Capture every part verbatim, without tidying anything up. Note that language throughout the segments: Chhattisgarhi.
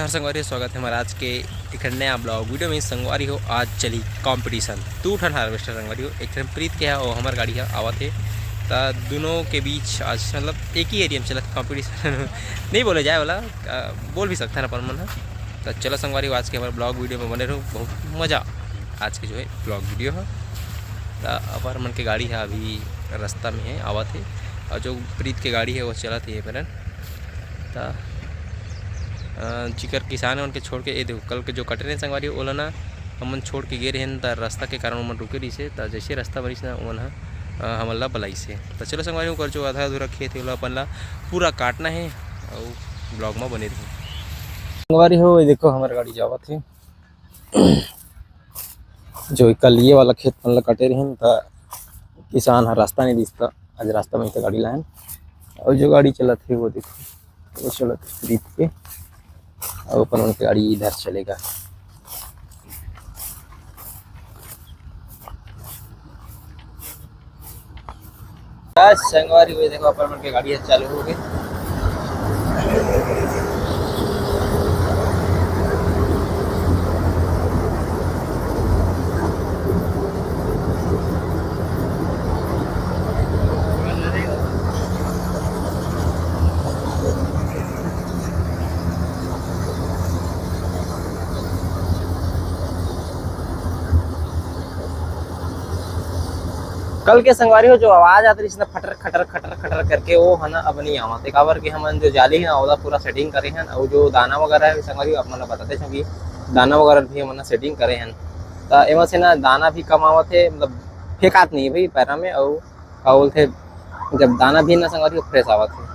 हर संगवारी हो, स्वागत है हमारे आज के एक ठन नया ब्लॉग वीडियो में। संगवारी हो, आज चली कंपटीशन, दू ठन हार्वेस्टर संगवारी हो, एक ठन प्रीत के है और हमार गाड़ी है आवत है। त दोनों के बीच आज मतलब एक ही एरिया में चलत कंपटीशन नहीं बोले जाए वाला, अ, बोल भी सकते हैं अपन मन ह। त चलो संगवारी हो, आज के हमारे ब्लॉग वीडियो में बने रहो, बहुत मज़ा आज के जो है ब्लॉग वीडियो है। त अपन मन के गाड़ी है अभी रास्ता में है, आवत है, और जो प्रीत के गाड़ी है वो चलत है ये मेरन। त अ, जिकर किसान है उनके छोड़ के, ये देखो, कल के जो कटे रहे संगवारी, ओला ना हमन छोड़ के गे रहेन, त रास्ता के कारण ओमन रुके रहिसे। त जैसे रास्ता बनिस ना, ओमन ह, अ, हमन ला बलाइसे। त चलो संगवारी, ओकर जो आधा अधूरा खेत है, ओला अपन ला पूरा काटना है, अउ ब्लॉग में बने रहो। संगवारी हो, ये देखो, हमार गाड़ी जावत है। जो कल ये वाला खेत मन ला कटे रहेन, त किसान ह रास्ता नहीं दिसता, आज रास्ता में तो गाड़ी लायन। और जो गाड़ी चलत है, वो देखो, वो चलत है प्रीत के, और अपन उनके गाड़ी इधर चलेगा। बस संगवारी हो, देखो, अपन मन के गाड़ी ह चालू हो गई। कल के संगवारी हो, जो आवाज आत रहिस ना, फटर खटर खटर खटर करके, वो ह ना अब नहीं आवत है। काबर कि हमन जो जाली है ना, ओला पूरा सेटिंग करे हन, और जो दाना वगैरह है संगवारी हो, आप मन ला बताते हैं कि दाना वगैरह भी हमन सेटिंग करे हन। त एमा से ना दाना भी कम आवत है, मतलब फेंकात नहीं है भाई पैरा में, और का बोलथे, जब दाना भी ना संगवारी हो, फ्रेश आवत है।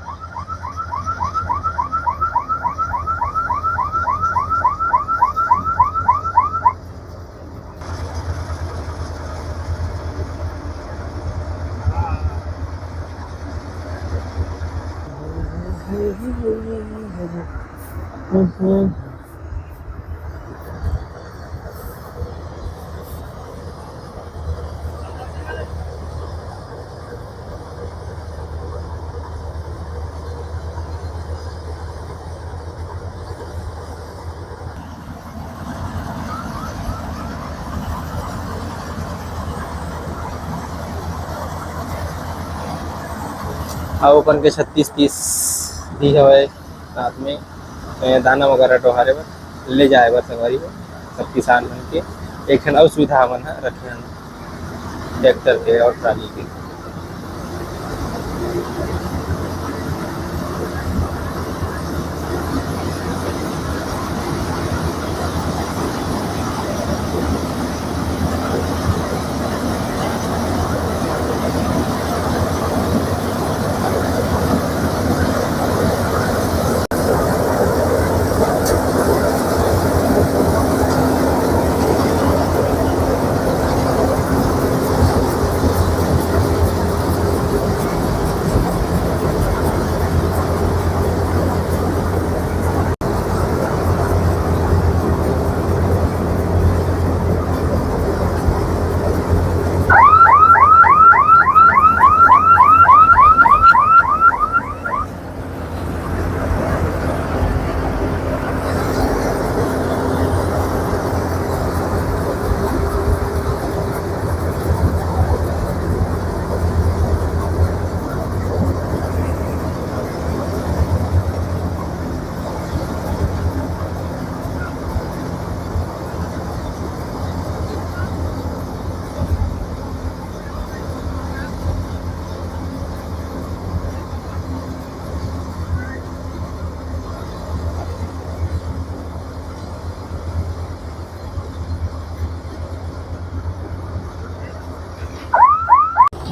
अउ अपन के छत्तीस तीस भी हवय साथ में, ए, दाना वगैरह डोहारे बर, ले जाए बर संगवारी हो, सब किसान मन के एक ठन अउ सुविधा हमन ह रखे हन ट्रैक्टर के और ट्राली के।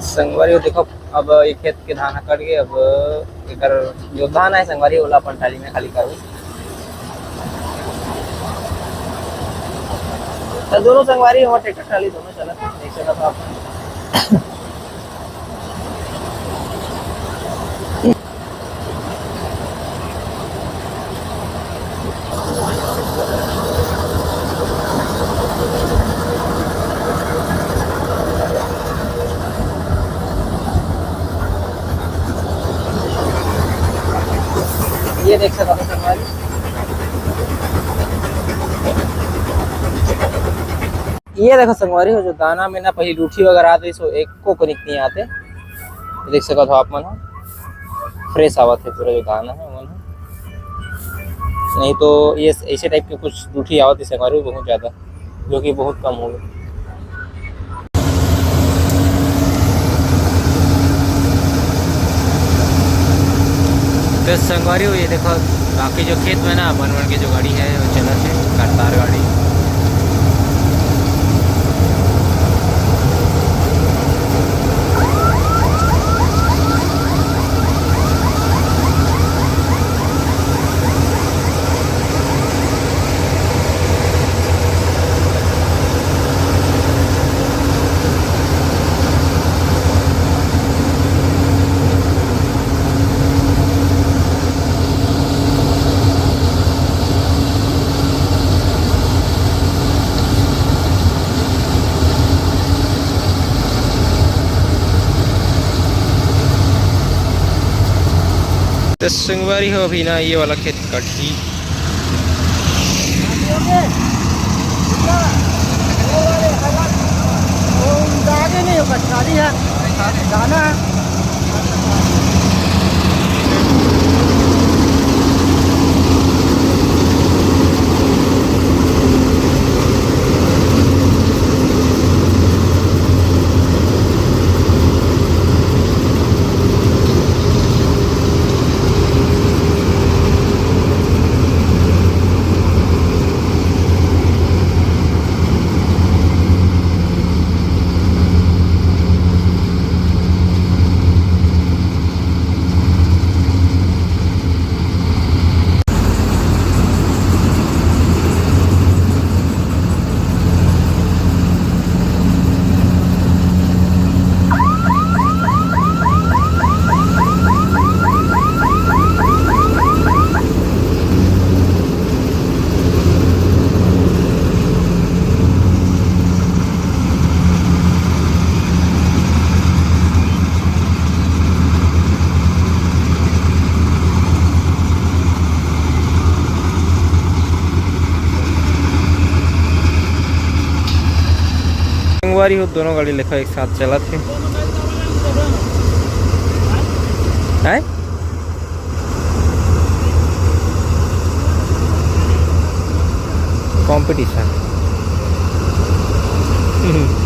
संगवारी हो, देखो, अब ये खेत के धान ह कट गए। अब एकर जो धान है संगवारी, ओला अपन टाली में खाली करो। तो दोनों संगवारी हो, ट्रैक्टर टाली दोनों चलत, देख सकत हो आप। ये देख सकते हो संगवारी, ये देखो संगवारी हो, जो दाना में ना पहली रूठी वगैरह आते, सो एको कनिक नहीं आते। देख सकत हो आप मन ह, फ्रेश आवत है पूरा जो दाना है मन ह। नहीं तो ये ऐसे टाइप के कुछ रूठी आवत है संगवारी हो, बहुत ज्यादा, जो कि बहुत कम हो गए। तो संगवारी हो, ये देखो, बाकी जो खेत में ना बन बन के जो गाड़ी है, वो चलत है करतार गाड़ी। तो संगवारी हो, अभी ना ये वाला खेत कटही। वो आगे नहीं होगा, खाली है, दाना है। संगवारी हो, दोनों गाड़ी लेखा एक साथ चलत हे। हैं? Competition। हम्म।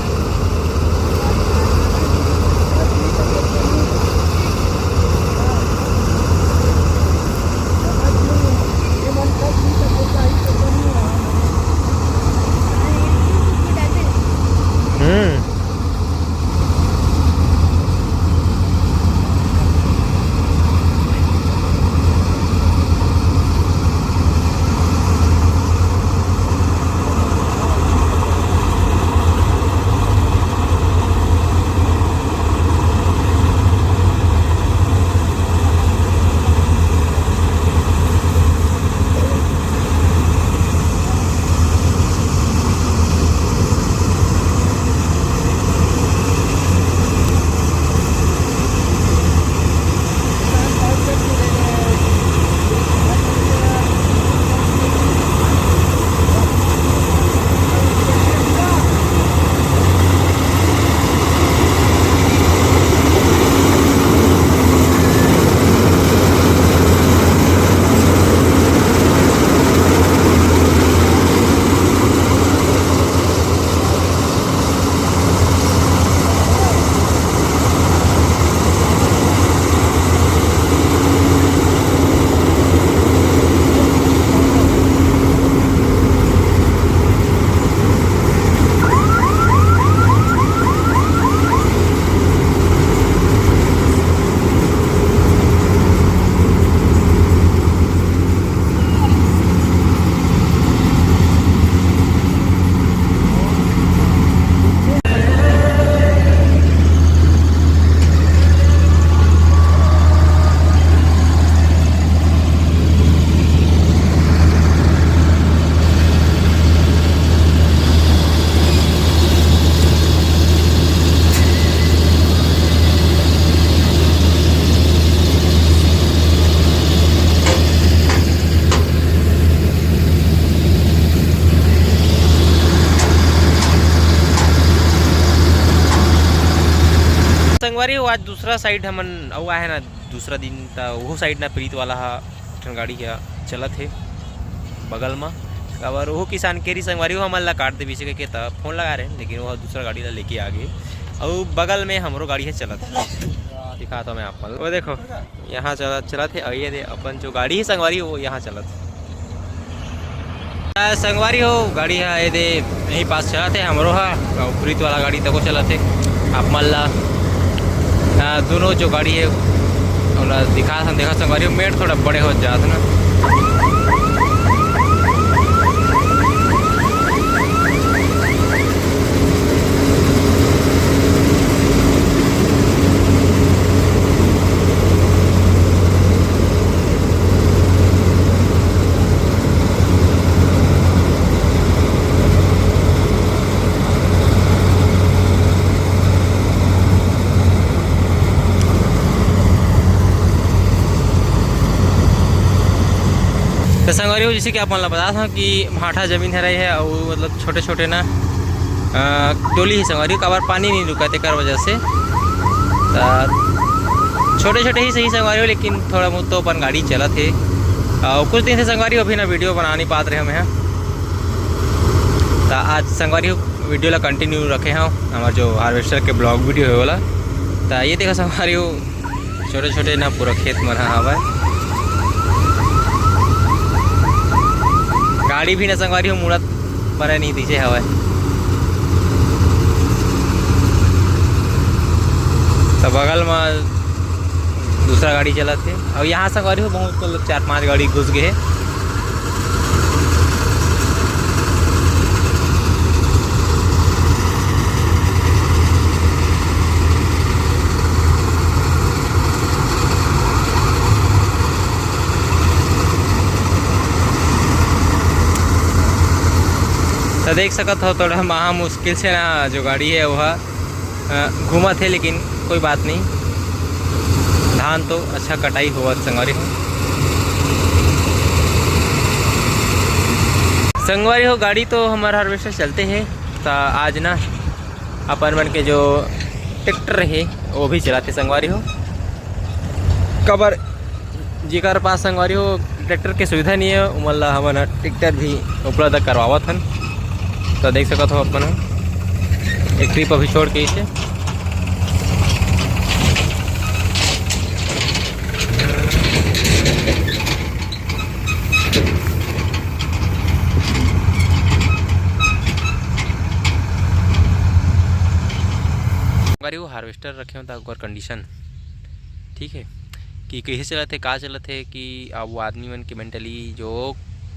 अरे, वो आज दूसरा साइड हमन अउ आहे ना, दूसरा दिन त वो साइड ना प्रीत वाला हा, एक ठन गाड़ी हा चलत हे बगल मा। काबर वो किसान केरी संगवारी हो हमन ला काट देबे कहिके त फोन लगा रहे, लेकिन वो दूसरा गाड़ी ला लेके आ गे। अउ बगल में हमरो गाड़ी हे चलत हे, दिखाता हूँ मैं आप मन ला। वो देखो, यहाँ चलत चलत हे। अउ ये दे अपन जो गाड़ी हे संगवारी, वो यहाँ चलत हे। आ, संगवारी हो, गाड़ी हा ये दे यहीं पास चलत हे हमरो हा, अउ प्रीत वाला गाड़ी तको चलत हे। आप मन ला, आ, दोनों जो गाड़ी हे ओला दिखा, देखा संगवारी हो, मेड़ थोड़ा बड़े हो जात ना। तो संगवारी हो, जैसे कि आप मन ला बता था कि भाठा जमीन हरे हे, अउ मतलब छोटे छोटे ना, अ, डोली ही संगवारी हो, काबर पानी नहीं रुका तेकर वजह से। त छोटे छोटे ही सही संगवारी हो, लेकिन थोड़ा बहुत तो अपन गाड़ी चलत हे। अउ कुछ दिन से संगवारी हो, अभी ना वीडियो बना नहीं पात रहे हम यहाँ। त आज संगवारी हो, वीडियो ला कंटिन्यू रखे हव, हमार जो हार्वेस्टर के ब्लॉग वीडियो हे वाला। त ये देखा संगवारी हो, छोटे छोटे ना पूरा खेत मन ह हवय। गाड़ी भी ना संगवारी हो मुड़त बने नहीं दिसे हवय। त बगल म दूसरा गाड़ी चलत हे, अउ यहाँ संगवारी हो बहुत, मतलब, चार पांच गाड़ी घुस गे हे। त देख सकत हो, थोड़ा महा मुश्किल से ना जो गाड़ी हे, वो ह, अ, घूमत हे, लेकिन कोई बात नहीं, धान तो अच्छा कटाई होवत संगवारी हो। संगवारी हो, गाड़ी तो हमार हार्वेस्टर चलते हे, त आज ना अपन मन के जो ट्रैक्टर हे, वो भी चलाते संगवारी हो। काबर जेकर पास संगवारी हो ट्रैक्टर के सुविधा नहीं है, उमन ला हमन ह ट्रैक्टर भी उपलब्ध करवावत हन। तो देख सकत हो अपन ह एक ट्रिप अभी छोड़ के इसे। संगवारी हो, हार्वेस्टर रखे हो त ओकर कंडीशन, ठीक है, कि कइसे चलत हे, का चलत हे, कि अब वो आदमी मन के मेंटली जो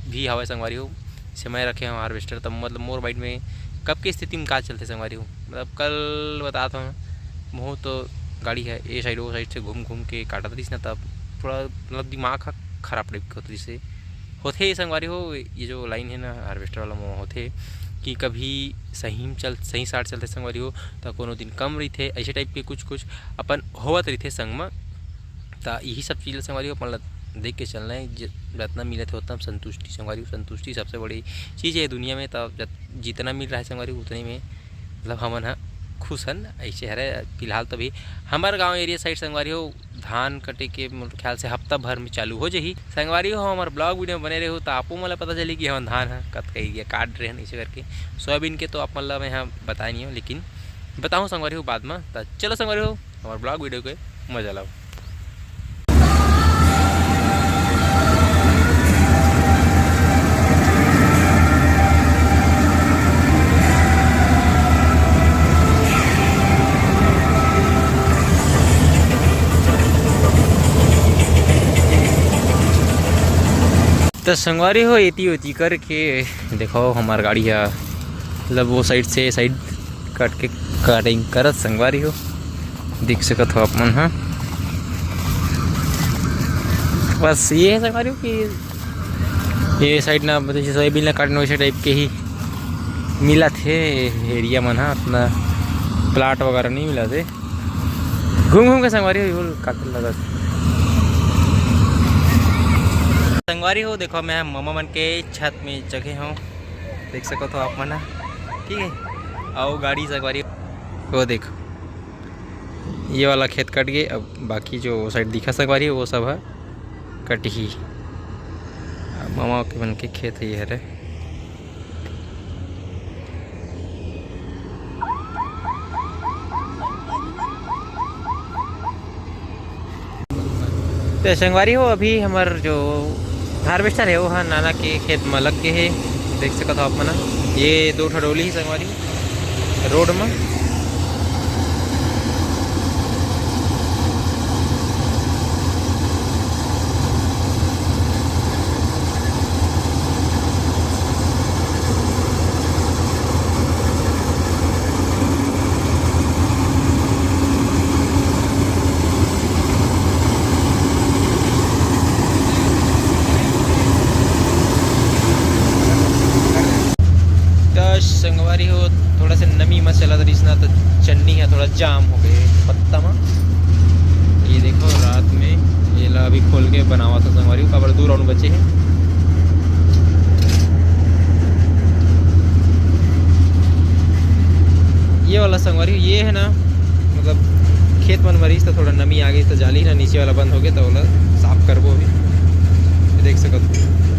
भी हवय संगवारी हो, जइसे मैं रखे हव हार्वेस्टर, तब मतलब मोर माइंड में कब के स्थिति में का चलथे संगवारी हो। मतलब कल बतात हव, बहुत गाड़ी है ए साइड वो साइड से घूम घूम के काटत रहिस ना, तब थोड़ा मतलब दिमाग ह खराब टाइप के होत रहिस हे। होथे संगवारी हो, ये जो लाइन है ना हार्वेस्टर वाला, वो होथे कि कभी सही में चल, सही साट चलथे संगवारी हो, त कोनो दिन कम रहिथे, ऐसे टाइप के कुछ कुछ अपन होवत रहिथे संग म। त यही सब चीज ल संगवारी हो अपन ल देख के चलना है। ज-, जितना मिलत है उतना संतुष्टि संगवारी हो, संतुष्टि सबसे बड़ी चीज है दुनिया में। त जत-, जितना मिल रहा है संगवारी हो, उतने में मतलब हमन ह खुश हन। ऐसे हरे फिलहाल तो अभी हमर गांव एरिया साइड संगवारी हो धान कटे के मोर ख्याल से हफ्ता भर में चालू हो जाही। संगवारी हो, हमर ब्लॉग वीडियो में बने रहो, त आपो मन ला पता चली कि हमन धान ह कतका एरिया काट रहे हन, ऐसे करके। सोयाबीन के तो आप मन ला मैं ह बताए नहीं हो, लेकिन बताहूँ संगवारी हो बाद में। त चलो संगवारी हो, हमर ब्लॉग वीडियो के मजा लाओ। त संगवारी हो, एती ओती करके देखो, हमार गाड़ी ह, मतलब, वो साइड से साइड कट के कटिंग करत संगवारी हो, देख सकत हो आप मन ह। बस ये है संगवारी हो कि ये साइड ना, मतलब, जैसे सोयाबीन ला काटने वैसे टाइप के ही मिलत हे एरिया मन ह, अपना प्लाट वगैरह नहीं मिलत हे। घूम घूम के संगवारी हो, काटे लगत। संगवारी हो, देखो, मैं ममा मन के छत में जगह हूँ, देख सकत हो आप मन ह, ठीक है। आओ गाड़ी संगवारी हो, देखो, ये वाला खेत कट गए। अब बाकी जो साइड दिखा संगवारी, वो सब ह कटही। अब ममा के मन के खेत है ये हरे। तो संगवारी हो, अभी हमर जो हार्वेस्टर है, वो ह नाना के खेत में लग के है। देख सकत हो आप मन, ये दो ठो डोली है संगवारी रोड में। तो संगवारी हो, थोड़ा सा नमी में चलत रहिस ना, तो चन्नी है थोड़ा जाम हो गए पत्ता में। ये देखो, रात में ये ला अभी खोल के बनावा था संगवारी हो, काबर दो राउंड बचे हैं। ये वाला संगवारी हो, ये है ना, मतलब खेत मन मरीस तो थोड़ा नमी आ गई तो जाली ना नीचे वाला बंद हो गया, तो वाला साफ करबो अभी। ये देख सकत हो।